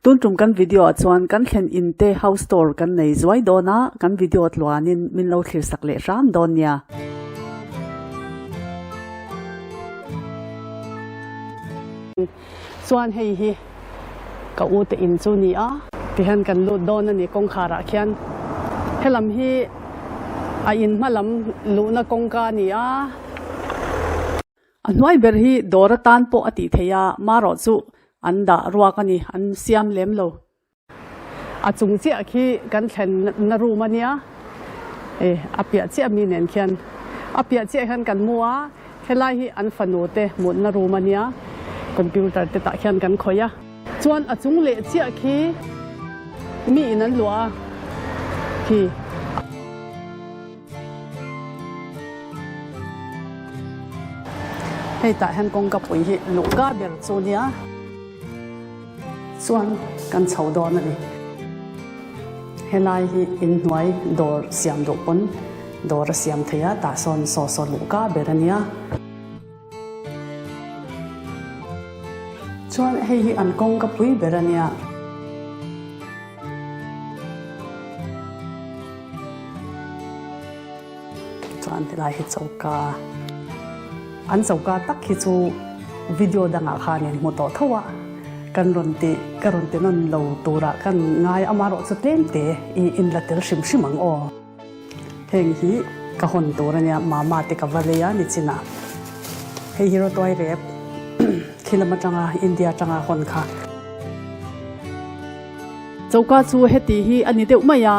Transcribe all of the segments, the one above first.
Tun tum kan video ah chuan kan thlen in te house tour kan nei zuai dawn a, kan video tluanin min lo thlir sak leh hram dawn nia. Chuan hei hi ka u te in chu ni a. Tihian kan lut dawn a ni kawngkhar ah khian helam hi a in hma lam luhna kawngka a ni a. A hnuai ber hi dawr atan pawh a tih theih a, marawh chu an dah ruak a ni, an siam lem lo. A chung chiah khi kan thlenna room a nia, e a piah chiah mi nen khian a piah chiah hian kan mu a, helai hi an fanu te mutna room a nia, computer te tah khian kan khawih a. Chuan a chung leh chiah khi mi in an luah a khi. Hei tah hian kawngka pui hi luhka ber chu nia chuan kan chho dawn a ni. Helai hi inhnuai dawr siam duh pawn dawr a siam thei a, tah sawn saw saw luhka ber a nia. Chuan hei hi an kawngka pui ber a nia. Chuan helai hi choka an choka tak hi chu video dangah khanin hmu tawh tho a kan rawn ti ka rawn ti nawn lo turah kan ngai amarawh chu tlem te i inla tel hrim hrim ang aw. Heng hi ka hawn tur a nia mama te ka va lei a nichinah hei hi rawtuai rep khi lam atanga India atanga hawn kha. Choka chu heti hi a ni deuh mai a,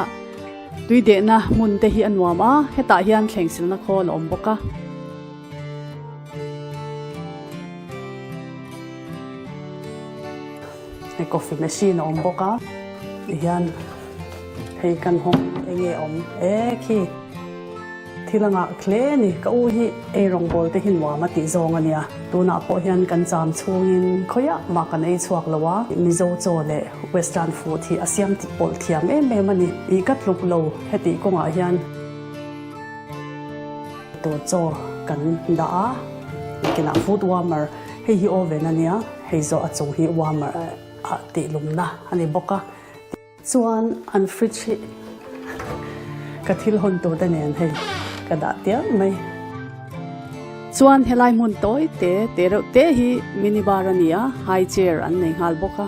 tui dehna hmun te hi a nuam a, hetah hian thleng silna khawl a awm bawk a. Hei coffee machine a awm bawk a, tihian hei kan hawng eng nge awm e khi thil a ngah hle a ni ka u hi eirawng bawl te hi nuam a tih zawng a nia tunah pawh hian kan cham chhungin khawiah mah kan ei chhuak lo a Mizo chaw leh western food hi a siam pawlh thiam em em a ni ih ka tluk lo hetih kawngah hian tur chaw kan dah a kinah food warmer hei hi oven a nia. Hei zawh a chung hi warmer ah tih lumna a ni bawk a. Chuan an fridge hi ka thil hawn tur te nen hei ka dah tial mai. Chuan helai hmun tawi te te reuh te hi mini bar a ni a, high chair an nei nghal bawk a.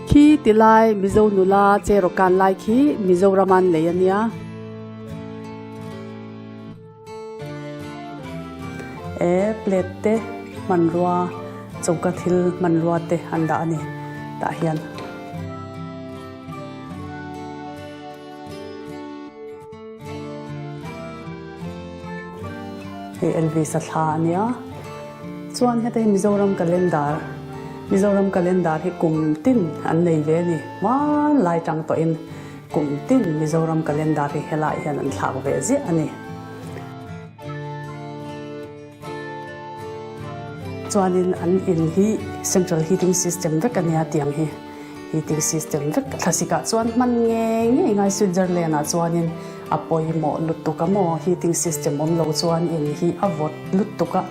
Khi ti lai Mizo nula cheraw kan lai khi Mizoram an lei a nia. E plate te hmanrua choka thil hmanrua te an dah a ni tah hian. Hei Elvis a thla a nia. Chuan heta hi Mizoram calendar, Mizoram calendar hi kum tin an nei ve a ni. Hmanlai tang tawhin kum tin Mizoram calendar hi helaiah hian an thlak ve ziah a ni. Chuanin an in hi central heating system vek a nia tiang hi heating system vek thlasikah chuan hman ngei ngei ngai Switzerland ah chuanin a pawimawh lutuk a maw heating system awm lo chuan in hi a vawt lutuk a.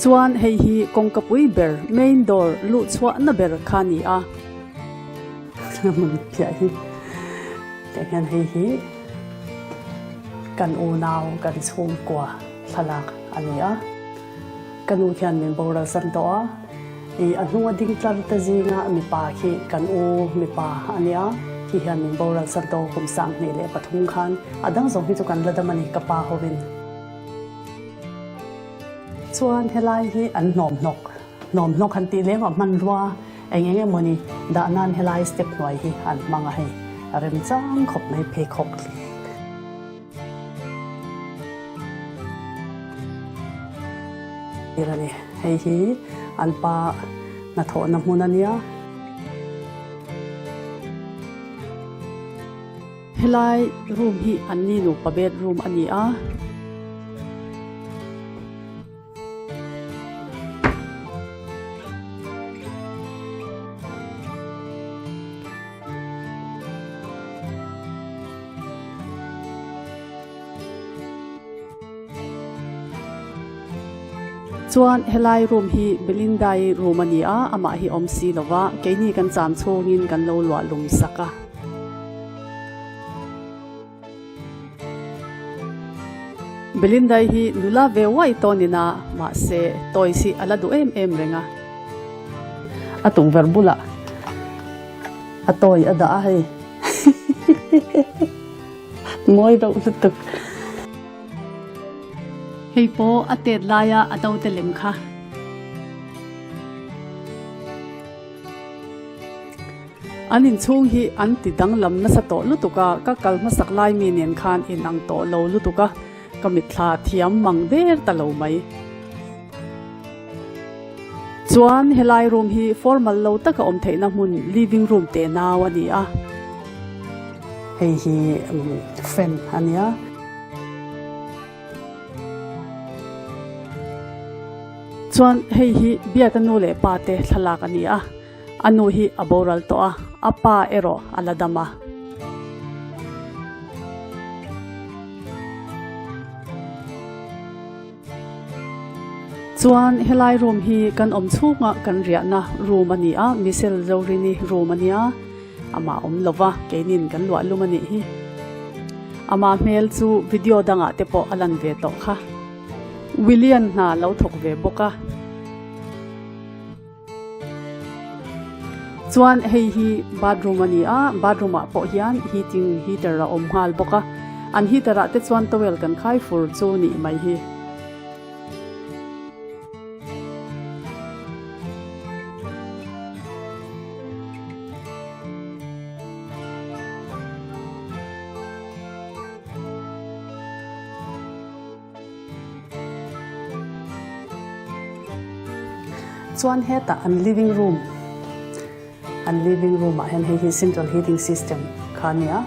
Chuan hei hi kawngka pui ber main door luh chhuahna ber kha a ni a. Hmun phiah hi tah hian hei hi kan unau kan chhungkua thlalak a ni a. Ka nu khian min boral san tawh a, ih a hnunga ding tlar te zinga mipa khi kan u mipa a nia, khi hian min boral san tawh kum 23 khan a dang zawng hi chu kan la dam a ni ka pa hovin. Chuan helai hi an hnawmhnawk Hnawmhnawk han tih lem ah hmanrua eng eng emaw ni dah nan helai step hnuai hi an hmang a hei a remchang khawp mai pheikhawk. Tir a ni. Hei hi an pa hnathawhna hmun a nia. Helai room hi an ni nupa bedroom a ni a. Chuan helai room hi Belinda-i room a ni a, amah hi awm si lo va, keini kan cham chhungin kan lo luah lum sak a. Belinda-i hi nula ve uai tawh ni na, mahse toys hi a la duh em em reng a. A tukverh bulah a toy a dah a hei. Mawi deuh lutuk. Hei pawh a tet laia a naute lem kha. An inchhung hi an ti danglam nasa tawh lutuk a, ka kal hmasak lai mi nen khan inang tawh lo lutuk a, ka mitthla thiam mang der ta lo mai. Chuan helai room hi formal lo taka awm theihna hmun living room teh nau a ni a. Hei hi fan a nia. Chuan hei hi Biata nu leh pa te thlalak a ni a. A nu hi a boral tawh a, a pa erawh a la dam a. Chuan helai room hi kan awm chhunga kan riahna room a ni a, Michelle Zorini room a nia, amah awm lo va, keinin kan luah lum a nih hi. Amah hmel chu video dangah te pawh a lan ve tawh kha. Willian hna lo thawk ve bawk a. Chuan hei hi bathroom a ni a, bathroom ah pawh hian heating heater a awm nghal bawk a, an heater ah te chuan towel kan khai fur chu nih mai hi. Chuan hetah an living room an living room ah hian hei hi central heating system kha a nia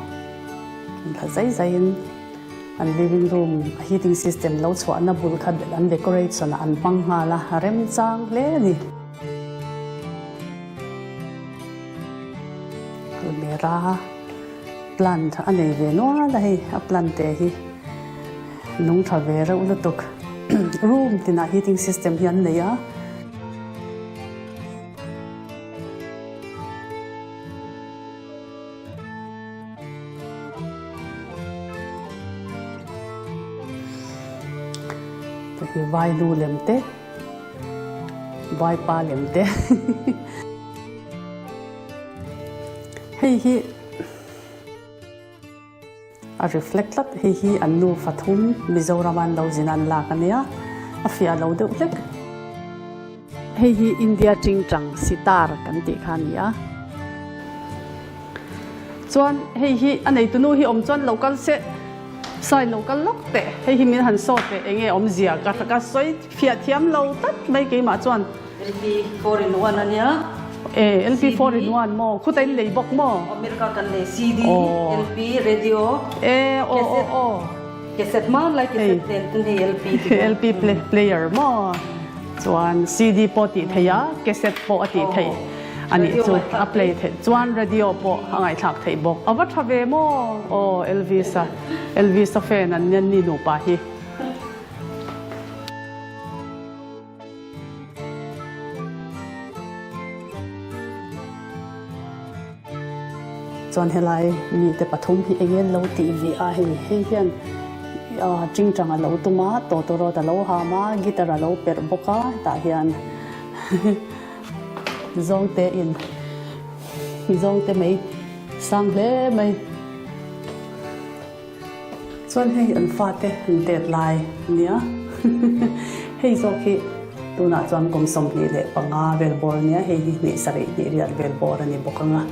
thla zai zai in an living room a heating system lo chhuahna bul kha an decoration ah an hmang nghal a a remchang hle a ni. Almera plant a nei ve nual a hei a plant te hi. Nung tha ve reuh lutuk. Room tinah heating system hi an nei a. Hei vai nu lem te, vai pa lem te. Hei hi. A reflect tlat, hei hi an nufa thum Mizoram an lo zin an lak a nia, a fiah lo deuh hlek. Hei hi India tingtang sitar kan tih kha a ni a. Chuan hei hi a neitunu hi awm chuan lo kal se, sai lo kal lawk teh, hei hi min han saw teh eng nge awmzia ka ka sawi fiah thiam lo tlat mai keimah chuan. LP 4 in 1 a nia. E LP 4 in 1 maw khuta in lei bawk maw? America kan lei CD, LP, radio, E aw aw aw. Cassette hman lai cassette nen ten hei LP ti bawk. LP player maw? Chuan CD pawh tih theih a, cassette pawh a tih theih a nih chu a play theih. Chuan radio pawh a ngaihthlak theih bawk. A va tha ve maw? Aw Elvis a Elvis a fan an nia ni nupa hi. Chuan helai mite pathum hi eng nge lo tih ve a hei hei hian tingtang a lo tum a tawtawrawt a lo ham a guitar a lo perh bawk a hetah hian zawngte in zawngte mai sang hle mai. Chuan hei an fate an tet lai a nia. Hei zawk hi tunah chuan kum 25 vel bawr a nia, hei hi hnih sarih hnih riat vel bawr a ni bawk ang a.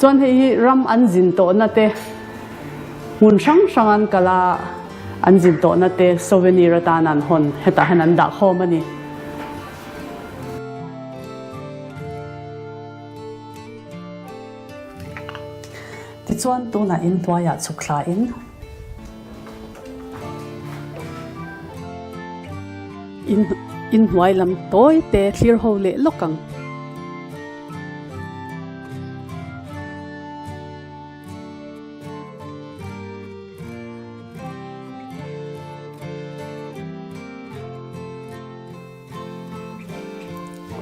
Chuan hei hi ram an zin tawhna te hmun hrang hrang an kal a, an zin tawhna te souvenir atan an hawn hetah hian an dah khawm a ni. Tichuan tunah in hnuaiah chhuk thla in. In in hnuai lam tawi te thlir ho leh lawk ang.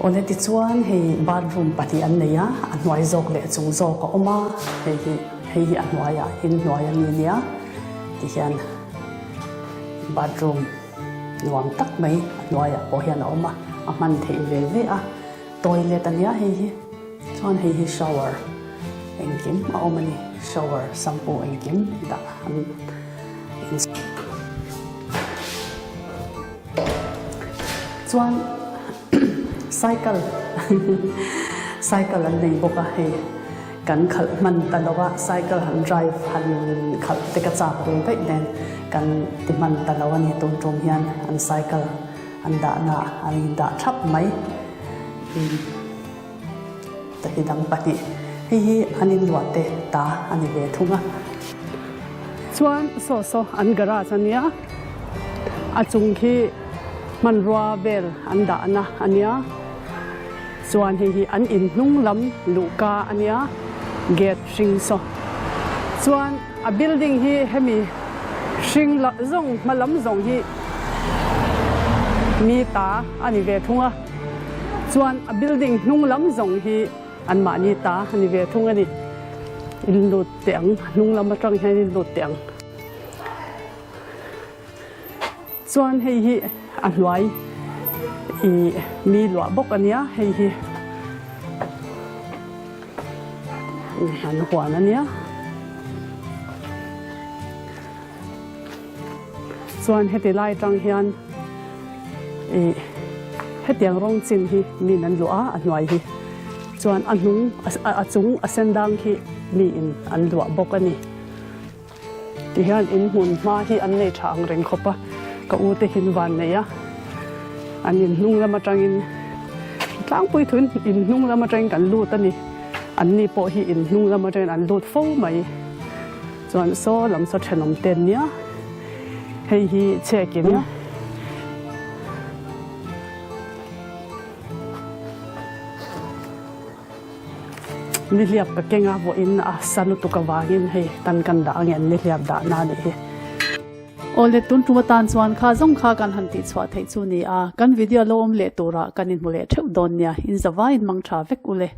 Awle tichuan hei bathroom pahnih an nei a, a hnuai zawk leh a chung zawk a awm a, hei hi hei hi a hnuaiah in hnuai a mi nia tihian bathroom nuam tak mai a hnuaiah pawh hian a awm a, a hman theih ve ve a, toilet a nia hei hi chuan hei hi shower engkim a awm a ni shower shampoo engkim dah an in. Chuan cycle cycle an nei bawk a hei kan khalh hman ta lo a cycle han drive han khalh te ka chak ve daih nen kan ti hman ta lo a ni tun tum hian an cycle an dahna an indah thap mai ta hi dang pahnih hei hi an inluah te ta a ni ve thung a. Chuan saw saw an garage a nia, a chung khi hmanrua vel an dahna a nia, chuan hei hi an in hnung lam luhka a nia gate hring saw. Chuan a building hi hemi hring zawng hma lam zawng hi mi ta a ni ve thung a. Chuan a building hnung lam zawng hi anmahni ta a ni ve thung a ni. In lut teh ang, hnung lam atang hian in lut teh ang. Chuan hei hi a hnuai i mi luah bawk a nia, hei hi an huan a nia. Chuan heti lai atang hian ih hetiang rawng chin hi min an luah a, a hnuai hi chuan a hnung a chung a sen dang hi miin an luah bawk a ni. Tihian in hmun hma hi an nei tha ang reng khawp a, ka u te hin van nei a, an in hnung lam atangin tlangpui thuin in hnung lam atangin kan lut a ni, anni pawh hi in hnung lam atangin an lut fo mai. Chuan saw lam saw thenawm te an nia, hei hi chhek in. Nihliap ka keng a vawiin a sa lutuk avangin hei tan kan dah ange an nihliap dahna a nih hi. Awle tun tum atan chuan kha zawng kha kan han tihchhuah theih chu ni a, kan video lo awm leh turah kan inhmu leh theuh dawn nia, in zavaiin mang tha vek ule.